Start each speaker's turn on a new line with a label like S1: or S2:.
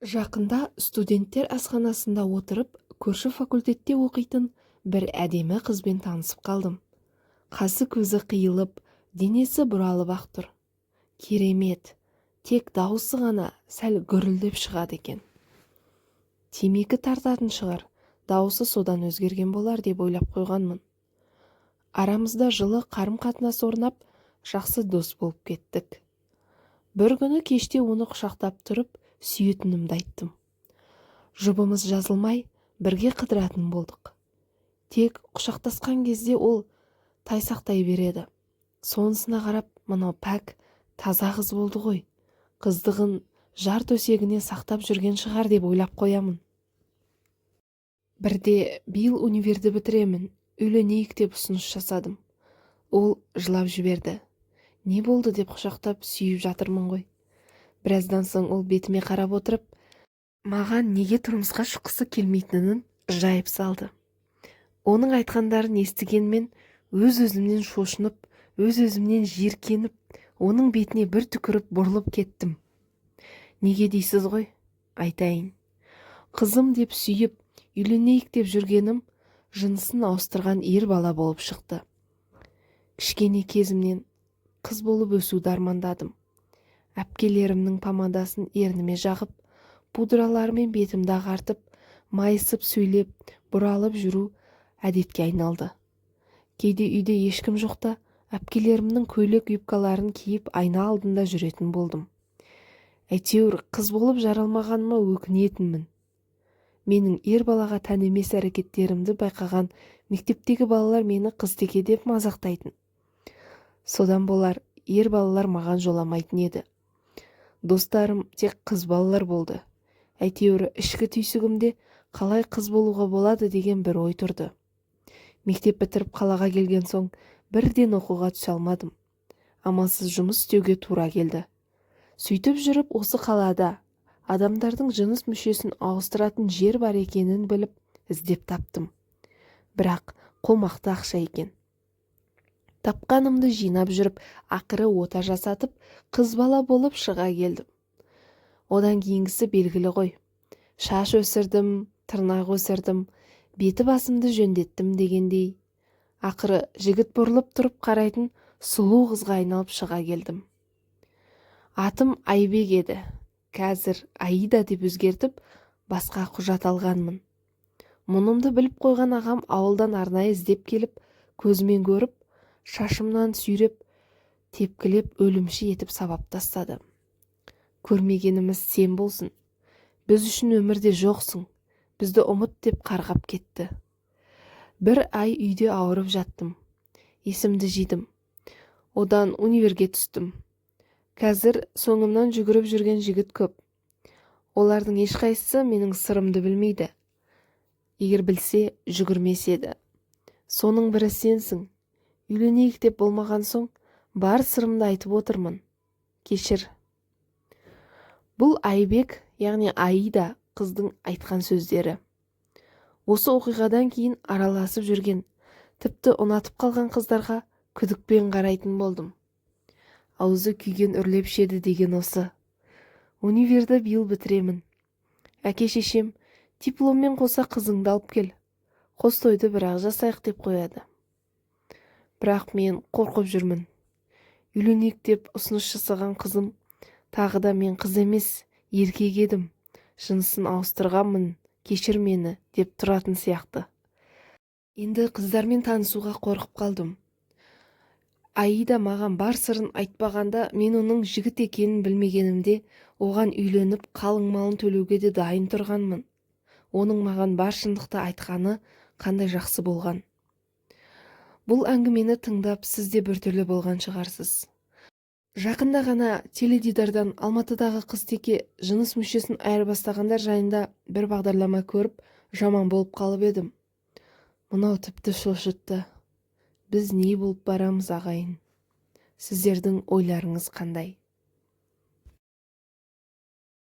S1: Жақында студенттер асханасында отырып, көрші факультетте оқитын бір әдемі қызбен танысып қалдым. Қасы-көзі қиылып, денесі бұралып-ақ тұр. Керемет, тек дауысы ғана сәл гүрілдеп шығады екен. Темекі тартатын шығар, дауысы содан өзгерген болар деп ойлап қойғанмын. Арамызда жылы қарым-қатынас орнап, жақсы дос болып кеттік. Бір күні кеште оны құшақтап тұрып, сүйетінімді айттым. Жұбымыз жазылмай, бірге қыдыратын болдық. Тек құшақтасқан кезде ол тайсақтай береді. Сонысына қарап, мынау пәк, таза қыз болды ғой. Қыздығын жар төсегіне сақтап жүрген шығар деп ойлап қоямын. Бірде биыл универді бітіремін, үйленейік деп ұсыныс жасадым. Ол жылап жіберді. Не болды деп құшақтап сүйіп жатырмын ғой. Біраздан соң ол бетіме қарап отырып, маған неге тұрмысқа шыққысы келмейтінін жайып салды. Оның айтқандарын естігенмен өз-өзімнен шошынып, өз-өзімнен жиіркеніп, оның бетіне бір түкіріп бұрылып кеттім. Неге дейсіз ғой? Айтайын. Қызым деп сүйіп, үйленейік деп жүргенім жынысын ауыстырған ер бала болып шықты. Кішкене кезімнен қыз болып өсуді армандадым. Әпкелерімнің помадасын ерніме жағып, пудраларымен бетімді ағартып, майысып сөйлеп, бұралып жүру әдетке айналды. Кейде үйде ешкім жоқта әпкелерімнің көйлек юбкаларын киіп айна алдында жүретін болдым. Әйтеуір қыз болып жаралмағаныма өкінетінмін. Менің ер балаға тән емес әрекеттерімді байқаған мектептегі балалар мені қызтеке деп мазақтайтын. Содан болар, ер балалар маған жоламайтын еді. Достарым тек қыз балалар болды. Әйтеуір ішкі түйсігімде қалай қыз болуға болады деген бір ой тұрды. Мектеп бітіріп қалаға келген соң бірден оқуға түсе алмадым. Амалсыз жұмыс істеуге тура келді. Сөйтіп жүріп осы қалада адамдардың жыныс мүшесін ауыстыратын жер бар екенін біліп, іздеп таптым. Бірақ қомақты ақша екен. Тапқанымды жинап жүріп, ақыры ота жасатып, қыз бала болып шыға келдім. Одан кейінгісі белгілі ғой. Шаш өсірдім, тырнақ өсірдім, беті басымды жөндеттім дегендей. Ақыры жігіт бұрылып тұрып қарайтын сұлу қызға айналып шыға келдім. Атым Айбек еді. Қазір Аида деп өзгертіп, басқа құжат алғанмын. Мұнымды біліп қойған ағам ауылдан арнайы іздеп келіп, көзімен көріп, шашымнан сүйреп, тепкілеп өлімші етіп сабап тастады. Көрмегеніміз сен болсын. Біз үшін өмірде жоқсың. Бізді ұмыт деп қарғап кетті. Бір ай үйде ауырып жаттым. Есімді жидым. Одан универге түстім. Қазір соңымнан жүгіріп жүрген жігіт көп. Олардың ешқайсысы менің сырымды білмейді. Егер білсе, жүгірмес еді. Соның бірі сенсің. Үйленейік деп болмаған соң, бар сырымды айтып отырмын. Кешір. Бұл Айбек, яғни Аида қыздың айтқан сөздері. Осы оқиғадан кейін араласып жүрген, тіпті ұнатып қалған қыздарға күдікпен қарайтын болдым. Аузы күйген үрлеп ішеді деген осы. Универді биыл бітіремін. Әке-шешем дипломмен қоса қызыңды алып кел. Қос тойды бірақ жасайық деп қояды. Бірақ мен қорқып жүрмін. Үйленейік деп ұсыныс жасаған қызым тағы да мен қыз емес, еркек едім. Жынысын ауыстырғанмын, кешір мені деп тұратын сияқты. Енді қыздармен танысуға қорқып қалдым. Аида маған бар сырын айтпағанда мен оның жігіт екенін білмегенімде оған үйленіп қалың малын төлеуге де дайын тұрғанмын. Оның маған бар шындықты айтқаны қандай жақсы болған. Бұл әңгімені тыңдап сіз де біртүрлі болған шығарсыз. Жақында ғана теледидардан Алматыдағы қызтеке жыныс мүшесін айырбастағандар жайында бір бағдарлама көріп, жаман болып қалып едім. Мынау тіпті шошытты. Біз не болып барамыз, ағайын? Сіздердің ойларыңыз қандай?